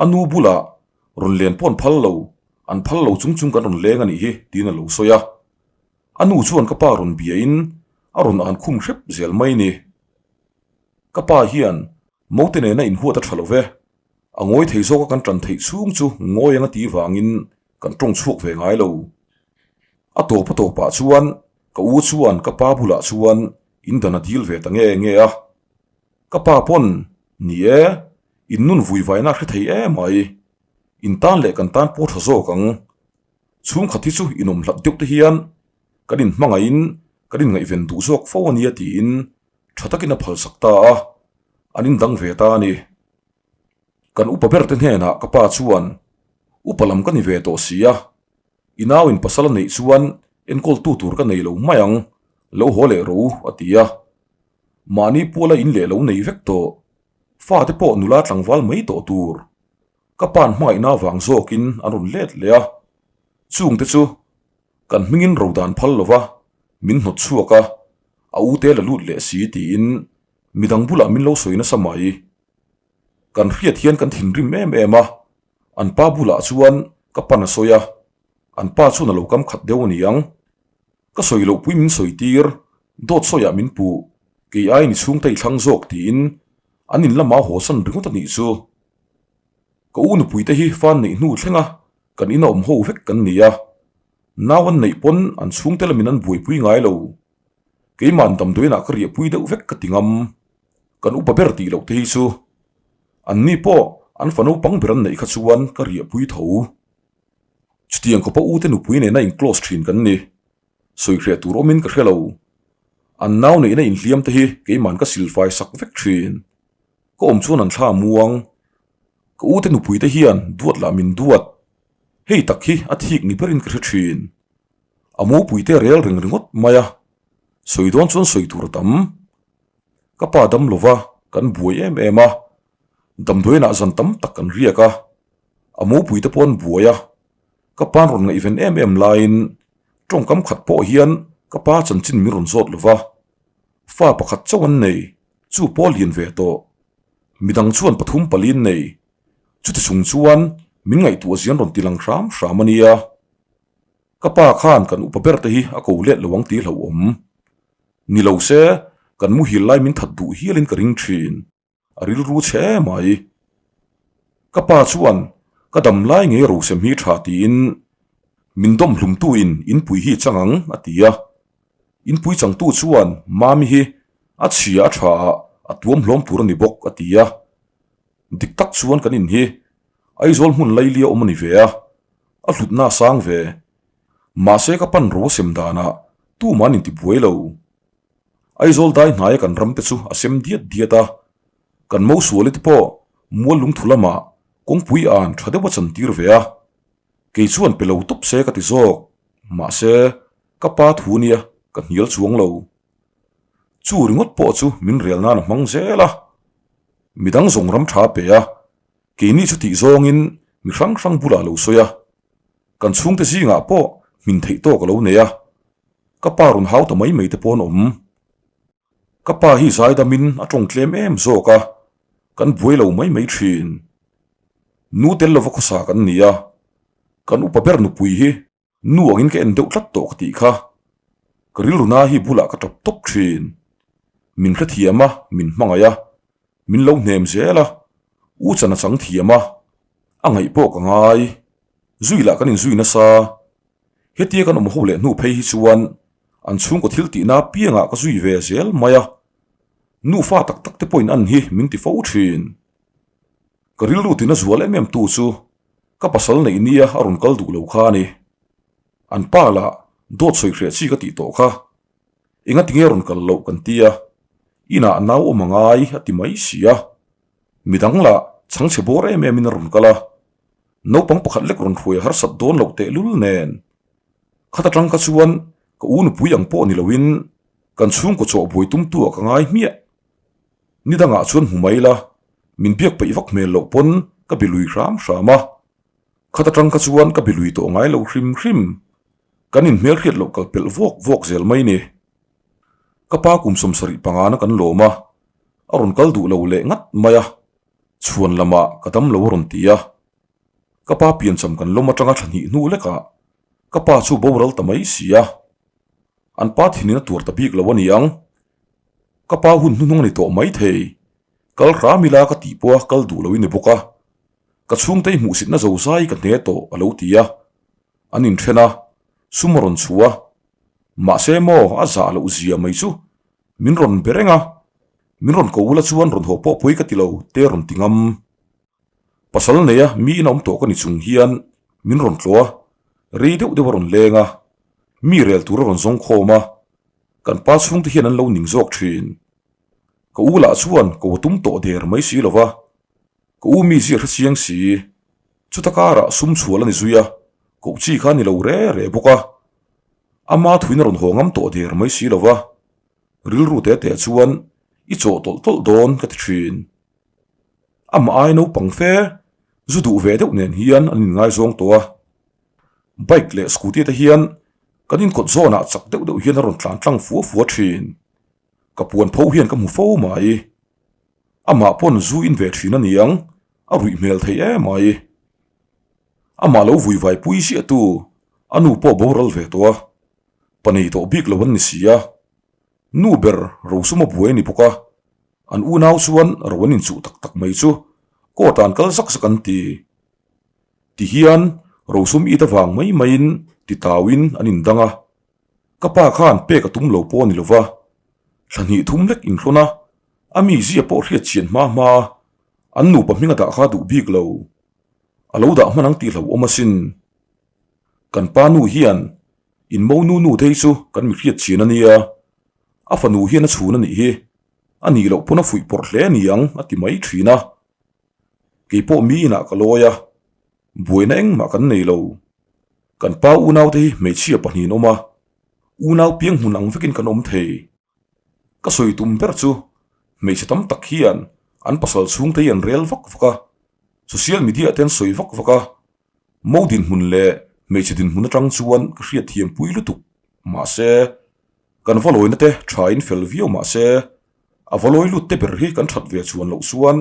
A nu bulah rawn len pawh an phal lo, an phal lo chung chung kan rawn leng a nih hi tiin a lo sawi a. A nu chuan ka pa rawn biain a rawn an khum hrep zel mai ni. Ka pa hian Mote nena inhuat a tha lo ve, a ngawi thei zawka kan tan theih chhung chu ngawi ang a tih vangin kan tawng chhuak ve ngai lo. A tawp a tawpah chuan ka u chuan ka pa bulah chuan in dan a dil ve ta nge nge a. Ka pa pawn, Ni e, in nun vui vaina a hre thei em mai. In tan leh kan tan pawh tha zawk ang. Chhungkhat hi chu inawm hlat deuh te hian kan inhmangaihin kan inngaihven duh zawk fo a nia tiin tha takin a phalsak ta a, an indang ve ta a ni. Kan upa ber te hnenah ka pa chuan, Upa lam ka ni ve tawh si a, i nauin pasal a neih chuan enkawltu tur ka nei lo mai ang, lo haw leh rawh u, a ti a. Mahni puala in leh lo nei vek tawh, fate pawh nula tlangval mai tawh tur. Ka pa'n hmangaihna vang zawkin an rawn let leh a, chungte chu Kan hmingin ro dan phal lova min hnawt chhuak a, a ute la lut leh si tiin midang bulah min lo sawi nasa mai. Kan hriat hian kan thinrim em em a, an pa bulah chuan ka pan a sawi a, an pa chuan a lo kam khat deuh a ni ang. Ka sawi loh pui min sawi tir, dawt sawiah min puh, kei aiin i chhungte i thlang zawk tiin an in lamah haw san ringawt a nih chu. Ka u nupuite hi fan neih hnu thlenga Kan ina awm ho vek kan ni a, nau an neih pawn an chhungte lamin an buaipui ngai lo. Keimah damdawiinah ka riahpui deuh vek ka ti ngam. Kan upa ber tih loh te hi chu an ni pawh an fa naupang ber an neih kha chuan ka riahpui tho. Chutiang khawpa ute nupui nena in close thin kan ni. Sawi hreh tur awmin ka hre lo. An nau neihna inhliam te hi keima'n ka silfai sak vek thin. Ka awm chuan an thla muang. Ka ute nupui te hian duat lah min duat. Hei tak hi a thik ni berin ka hre thin. A mopui te rel reng ringawt mai a, sawi dawn chuan sawi tur a tam. Ka pa dam lova kan buai em em a, damdawiinah zan tam tak kan riak a, a mopui te pawh an buai a, ka pa'n rawn ngaihven em em laiin tawngkam khat pawh hian ka pa chanchin min rawn zawt lova, fa pakhat chauh an nei, chu pawh lian ve tawh. Midang chuan pathum palin nei. Chuti chung chuan min ngaihtuah zian rawn ti lang hram hram a nia. Ka pa khan kan upa ber te hi a ko let lo ang tih hlauhawm. Ni lo se, kan muhil lai min that duh hialin ka ring thin. A rilru chhe mai. Ka pa chuan ka dam lai ngei rosem hi tha tiin min dawm hlumtuin inpui hi chang ang a ti a. Inpui changtu chuan Mami hi a chhia a tha ah a tuam hlawm tur a ni bawk a ti a. Dik tak chuan kan in hi Aizawl hmun lailia awm a ni ve a, a hlutna a sang ve. Mahse ka pan ro a sem danah tuman inti buai lo. Aizawl dai hnaia kan ram te chu a sem diat diat a, kan mosuali te pawh mual lungthu lamah kawngpui an tha deuh a chantir ve a, kei chuan pe lo tawp se ka ti zawk, mahse ka pa thu nia ka hnial chuang lo. Chu ringawt pawh chu min rel nan a hmang zel a, midang zawng ram tha a pe a, keini chu tih zawngin mi hrang hrang bulah a lo sawi a, kan chhungte zingah pawh hmin theih tawk a lo nei a. Ka pa rawn hau ta mai mai te pawh an awm. Ka pa hi zaidamin a tawng tlem em zawk a, kan buai lo mai mai thin. Nu tel lova khawsa kan ni a, kan upa ber nupui hi nu angin ka en deuh tlat tawh ka tih kha. Ka rilru na hi bulah ka tap tawp thin. Min hrethiam a, min hmangaih a, min lo hnem zel a, u chan a chang thiam a, a ngaih pawh ka ngai. Zui lah kan inzui nasa. Hetia kan awm ho leh hnu phei hi chuan an chhungkaw thil tihna apiangah ka zui ve zel mai a, nufa tak tak te pawhin an hi min ti fo thin. Ka rilru tina zual em em tu chu ka pasal neih nia a rawn kal duh lo kha a ni. An pa lah dawt sawi hreh chi ka tih tawh kha. Enga tinge rawn kal loh kan ti a, inah nau awm a ngai a ti mai si a. Midang lah chhangchhe bawr em em in a rawn kal a, naupang pakhat lek rawn hruai a harsat dawn loh tehlul nen. Khat atang kha chuan ka u nupui ang pawh ni loin kan chhungkaw chawh buai tumtu ah ka ngai hmiah. Ni dangah chuan hmu mai la, min biak peih vak hmel loh pawn ka be lui hram hram a. Khat atang kha chuan ka be lui tawh ngai lo hrim hrim. Kan inhmelhriat loh kal pelh vawk vawk zel mai ni. Ka pa kum 75 na kan lawm a, a rawn kal duh lo leh ngat mai a, chhuan lamah ka dam lo a rawn ti a. Ka pa piancham kan lawm atanga thla hnih hnu lekah ka pa chu boral ta mai si a. An pa thinin a tuar ta bik lo a ni ang. Ka pa hun hnuhnung a ni tawh mai thei. Kal hram ila ka tih pawha kal duh lo i ni bawk a. Ka chhungte i hmuhsitna zo zai ka hne tawh a lo ti a. An inthen a, sum a rawn chhu a. Mahse maw a zah loh zia mai chu min rawn be reng a, min rawn ko ula chuan rawn haw pawh pawi ka ti lo te rawn ti ngam. Pasal neia mi in a awm tawh ka ni chung hian min rawn tlawh a, rei deuh deuh a rawn leng a, mi rel tur a rawn zawng khawm a, kan pa chhungte hian an lo ning zawk thin. Ka u lah chuan ko a tum tawh der mai si lo va, ka u mi zia hre chiang si. Chuta karah sum chhual a ni zui a, koh chi kha a ni lo re re bawk a. Ama thuin a rawn haw ngam tawh der mai si lo va, rilru te te chuan i chawh tawlh tawlh dawn ka ti thin. Amah ai naupang fe, zu duh ve deuh nen hian an inngaizawng tawh a. Bike leh scooty te hian kan inkawt zawnah chak deuh deuh hian a rawn tlan tlang fua fua thin. Ka puan pho hian ka hmu fo mai. Amah pawn zu in ve thin a ni ang, a ruih hmel thei em mai. Amah lo vui vai pui ziah tu, a nu pawh boral ve tawh a, pa nei tawh bik lo an ni si a. Nu ber rosum a buai a ni bawk a, an unau chuan ro an inchuh tak tak mai chu court ah an kal zak zak an ti. Tihian rosum it avang mai maiin titauin an indang a, Ka pa khan pek a tum lo pawh a ni lova, thla hnih thum lek inhrawn a, a mi zia pawh hriat chian hma hma a, an nupa hming a dah kha duh bik lo. A lo dah hman ang tih hlauhawm asin. Kan pa nu hian in mo nu nu thei chu kan mi hriat chian a nia, a fanu hian a chhun a nih hi, a nih loh pawn a fuih pawrh hle a ni ang a ti mai thin a. Kei pawh mi inah ka lawi a, buaina engmah kan nei lo. Kan pa unaute hi hmeichhia pahnihin awm a, unau piang hmun ang vekin kan awm thei. Ka sawi tum ber chu hmeichhe tam tak hian an pasal chhungte hi an rel vak vak a, social media te an sawi vak vak a, mo dinhmun leh hmeichhe dinhmun atang chuan ka hriatthiam pui lutuk. Mahse, kan va lawina te thain fel viau mahse, a va lawi lut te ber hi kan that ve chuan loh chuan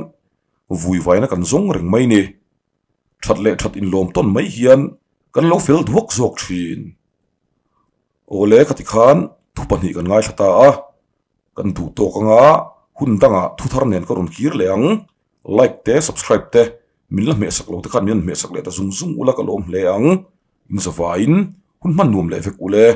vui vaina kan zawng reng mai ni. That leh that inlawm tawn mai hian kan lo fel duak zawk thin. Awle ka ti khan thu pahnih kan ngaithla ta a, kan duh tawk anga hun dangah thu thar nen ka rawn kir leh ang. Like te subscribe te min la hmehsak lo te khan min han hmehsak leh ta zung zung ula ka lawm hle ang. Inzavaiin hun hman nuam leh vek ule.